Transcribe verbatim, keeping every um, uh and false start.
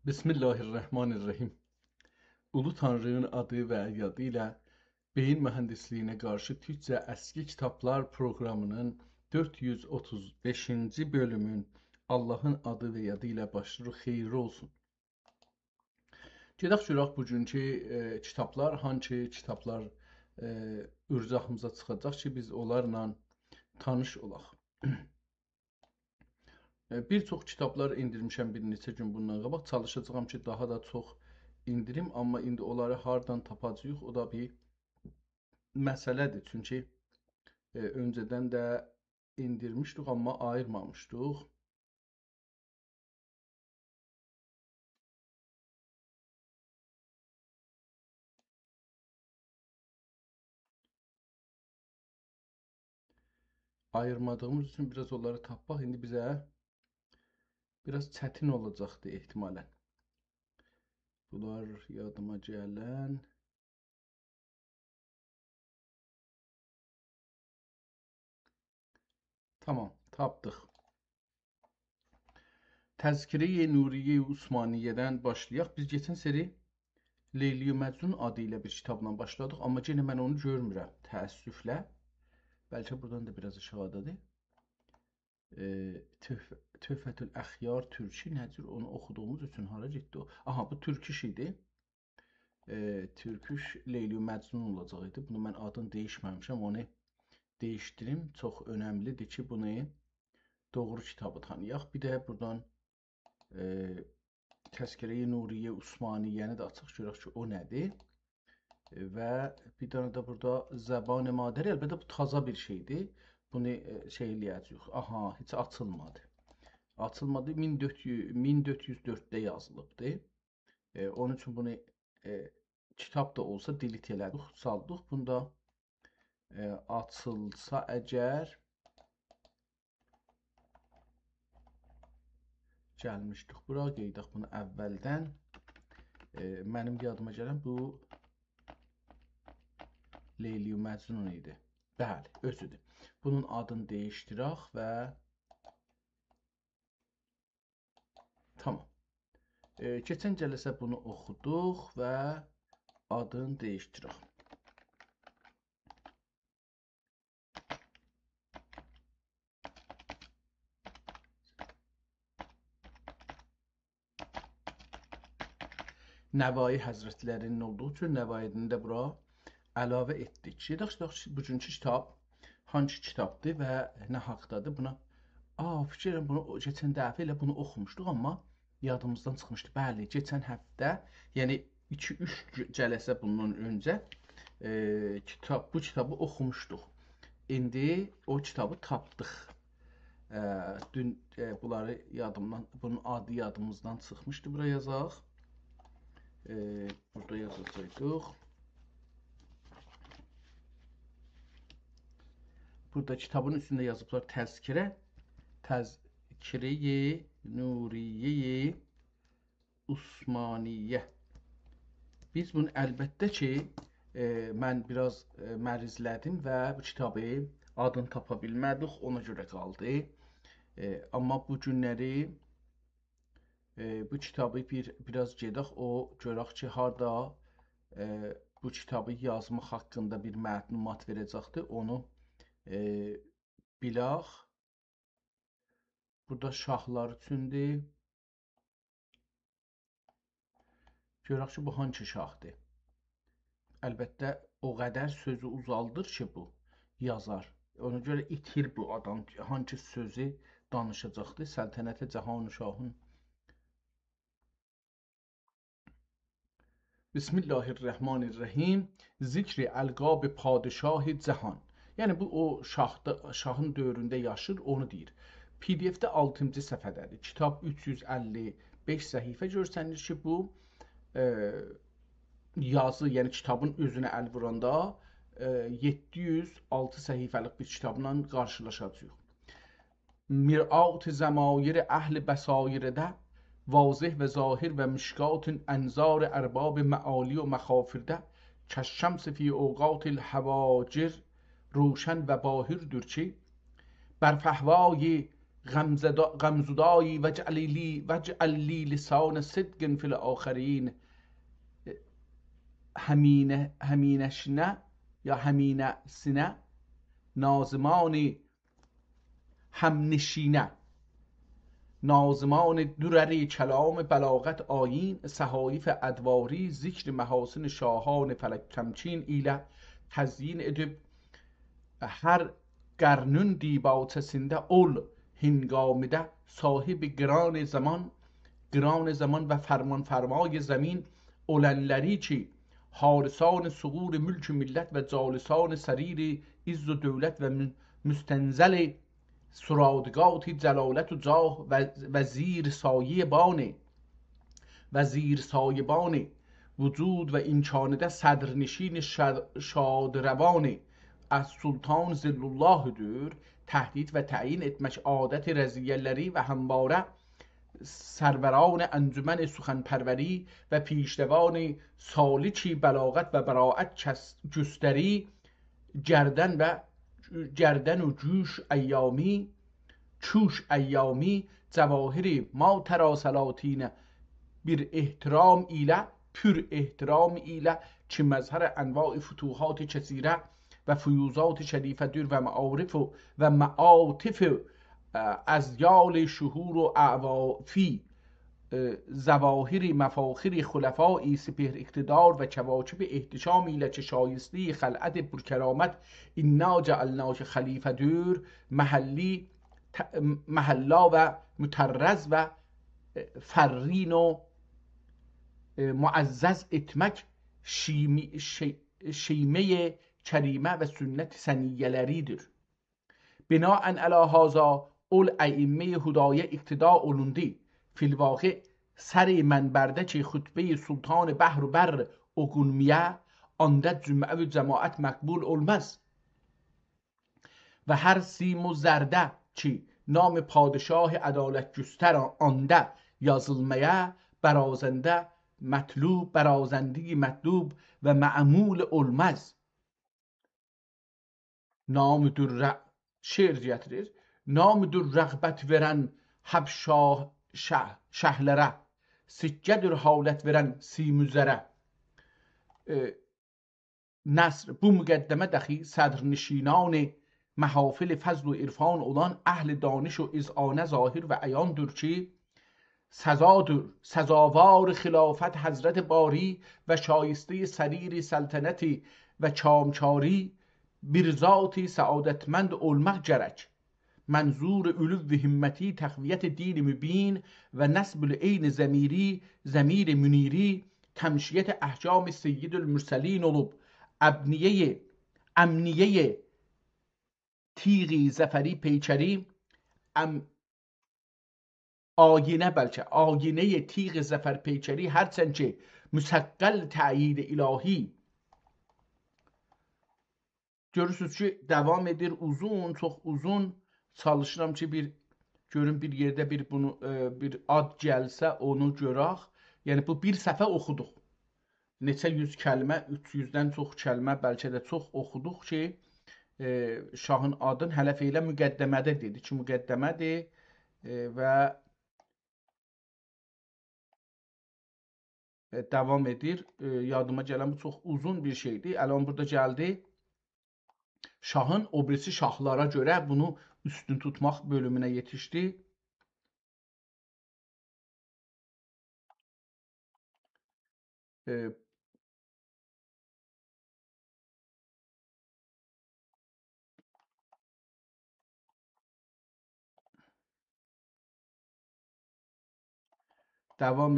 بسم الله الرحمن الرحیم. اولو تانرینین آدی و یادی ایله بئیین موهندیسلیگینه قارشی تورکجه اسکی کیتابلار پروقرامی‌نین دؤرد یوز اوتوز بئشینجی بؤلومون آللاهین آدی و یادی ایله باشلاییریق. خئییرلی اولسون. گئدک گؤرک بوگونکو، ائ، کیتابلار، هانسی کیتابلار، ائ، اورجاهیمیزا چیخاجاق کی، بیز اونلارلا تانیش اولاق. ائ، بیر چوخ کیتابلار ائندیرمیشم بیر نئچه گون بوندان قاباق. چالیشاجاغام کی، داها دا چوخ ائندیریم، آمما ایندی اونلاری هاردان تاپاجاغیق، او دا بیر مسئله‌دیر. چونکی، ائ، اؤنجه‌دن ده ائندیرمیشدیک، آمما آییرمامیشدیق. آییرمادیغیمیز اوچون بیر آز اونلاری تاپماق ایندی بیزه بیر آز چتین اولاجاقدی احتمالاً. بونلار یادیما گلن. تامام، تاپدیق. تذکره‌ی نوریه‌ی عثمانیه‌دن باشلایاق. بیز کئچن سری لیلی و مجنون آدی ایله بیر کیتابلا باشلادیق، آمما یئنه من اونو گؤرمورم، تأسفله. بلکه بورادان دا بیر آز آشاغیدادیر. ائ، تحف-، تحفة الاخیار تورکی، نه جور اونو اوخودوغوموز اوچون هارا گئتدی او؟ آها، بو تورکوش ایدی. ائ، تورکوش لیلی و مجنون اولاجاق ایدی. بونو من آدینی دییشمه‌میشم، اونو دییشدیریم. چوخ اؤنملی‌دیر کی، بونو دوغرو کیتابی تانییاق. بیر ده بورادان، ائ، تذکره‌ی نوریه عثمانیه‌نی ده آچاق، گؤرک کی، او نه‌دیر. ائ، و بیر دنه ده بورادا زبان مادری، البته بو تازا بیر شئیدیر. بونو، ائ، شئی ائله‌یه‌جه‌ییک. آها، هئچ آچیلمادی. آچیلمادی، مین دؤرد یوز، مین دؤرد یوز دؤردده یازیلیبدی. ائ، اونون اوچون بونو، ائ، کیتاب دا اولسا delete ائله‌دیک، سالدیق. بوندا، ائ، آچیلسا اگر گلمیشدیک بورا، قئییداق بونو اولدن. ائ، منیم یادیما گلن بو لیلی و مجنون ایدی. بلی، اؤزودور. بونون آدینی دییشدیرک و تامام. ائ، کئچن جلسه بونو اوخودوق و آدینی دییشدیرک. نوایی حضرتلری‌نین اولدوغو اوچون نوایی‌نی ده بورا علاوه ائتدیک. گئدک، گئدک، بوگونکو کیتاب هانسی کیتابدیر و نه حاقدادیر؟ بونا، آ، فیکر ائدیرم، بونو او، کئچن دفعه ائله بونو اوخوموشدوق، آمما یادیمیزدان چیخمیشدی. بلی، کئچن هفته، یعنی ایکی-اوچ ج-، جلسه بوندان اؤنجه، ائ، کیتاب، بو کیتابی اوخوموشدوق. ایندی او کیتابی تاپدیق. ائ، دون، ائ، بونلاری یادیمدان، بونون آدی یادیمیزدان چیخمیشدی. بورا یازاق. ائ، بورادا یازاجاقدیق. بورادا کیتابین اوستونده یازیبلار تذکره. تذکره‌ی نوریه‌ی عثمانیه. بیز بونو البته کی، ائ، من بیر آز، ائ، مریضله‌دیم و بو کیتابی آدینی تاپا بیلمه‌دیک، اونا گؤره قالدی. ائ، آمما بو گونلری، ائ، بو کیتابی بیر، بیر آز گئدک، او گؤرک کی، هاردا، ائ، بو کیتابی یازماق حاقیندا بیر معلومات وئره‌جکدیر، اونو، ائ، بیلک. بورادا شاهلار اوچوندور. گؤرک کی، بو هانسی شاهدیر؟ البته، او قدر سؤزو اوزالدیر کی، بو یازار. اونا گؤره ایتیر بو آدام، هانسی سؤزو دانیشاجاقدیر. سلطنت جهان شاهین بسم الله الرحمن الرحیم. ذکر القاب پادشاه جهان. یعنی، بو او شاهدا، شاهین دؤورونده یاشیر، اونو دئییر. پی دی اف‌ده آلتینجی صفحه‌ده‌دیر. کیتاب اوچ یوز اللی بئش صفحه گؤرسنیر کی، بو، ائ، یازی، یعنی کیتابین اؤزونه ال ووراندا، ائ، یئددی یوز آلتی صفحه‌لیک بیر کیتابلا قارشیلاشاجاغیق. مرآت ضمایر اهل بصایرده، واضح و ظاهر و مشکات انظار ارباب معالی و مخافرده، کالشمس فی اوقات الهواجر روشن و باهردور کی، بر فحوای غمزدا-، غمزدایی واجعل لی، واجعل لی لسان صدق فی الآخرین. همینه، همینشینه یا همینه‌سینه، ناظمان همنشینه، ناظمان درر کلام بلاغت آیین، صحایف ادواری، ذکر محاسن شاهان فلک تمکین ایله تزیین ائدیب، هر قرنون دیباچه‌سینده اول هنگامیده صاحب قران زمان، قران زمان و فرمان‌فرمای زمین اولنلری کی، حارسان ثغور ملک ملت و جالسان سریر عز و دولت و م-، مستنزل سرادقات جلالت و جاه و، و زیر سایه بان، و زیر سایه بان وجود و امکانیده صدرنشین شاد-، شادروان از سلطان ظل الله‌دیر، تهدید و تعیین ائتمک عادت رضیه‌لری و همواره سروران انجمن سخن‌پروری و پیشروان سالک بلاغت و براعت کس-، گستری گردن و، گردن و جوش ایامی، چوش ایامی، جواهر ما تری سلاطین بیر احترام ایله، پر احترام ایله کی مظهر انواع فتوحات کثیره و فیوضات شریفه‌دیر و معارف و، و معاطف، اه، ازیال شهور و اعوافی، اه، ظواهر مفاخر خلفای سپهر اقتدار و کواکب احتشام ایله کی شایسته‌ی خلعت پرکرامت «انا جعلناک خلیفه‌دیر»، محلی ت-، محلا و مطرز و، اه، فرین و، اه، معزز ائتمک شیمی-، شی-، شیمه‌ی کریمه و سنت سنیه‌لریدیر. بناء علی هذا، اول ائمه‌ی هدایه اقتدا اولوندو. فی الواقع، سر منبرده کی خطبه‌ی سلطان بحر و بر اوخونمایا، آندا جمعه و جماعت مقبول اولماز. و هر سیم و زرده کی نام پادشاه عدالت‌گستر آندا یازیلمایا، برازنده مطلوب، برازنده‌ی مطلوب و معمول اولماز. نامدور ر-، شعر گتیریر. نامدور رغبت وئرن حب شاه، شه-، شهلره، سکه‌دیر حالت وئرن سیم و زره. ائ، نثر، بو مقدمه دخی صدرنشینان محافل فضل و عرفان اولان اهل دانش و اذعانه ظاهر و عیاندیر کی، سزادیر، سزاوار خلافت حضرت باری و شایسته‌ی سریر سلطنتی و کامکاری بیر ذات سعادتمند اولماق گرک. منظور علو همتی تقویت دین مبین و نصب العین ضمیری، ضمیر منیری، تمشیت احکام سید المرسلین اولوب، ابنیه‌ی، امنیه‌ی تیغ ظفری پیکری، ام-، آیینه بلکه، آیینه‌ی تیغ ظفر پیکری، هرچند کی مثقل تأیید الهی. گؤرورسونوز کی، داوام ائدیر اوزون، چوخ اوزون. چالیشیرام کی، بیر، گؤروم بیر یئرده بیر بونو، ائ، بیر آد گلسه، اونو گؤرک. یعنی، بو بیر صفحه اوخودوق. نئچه یوز کلمه، اوچ یوزدن چوخ کلمه، بلکه ده چوخ اوخودوق کی، ائ، شاهین آدین هله فعلا مقدمه‌ده دئدی کی، مقدمه‌دیر، ائ، و، ائ، داوام ائدیر. ائ، یادیما گلن بو چوخ اوزون بیر شئیدیر. الان بورادا گلدی. شاهین او بیریسی شاهلارا گؤره بونو اوستون توتماق بؤلومونه یئتیشدی. ائ، داوام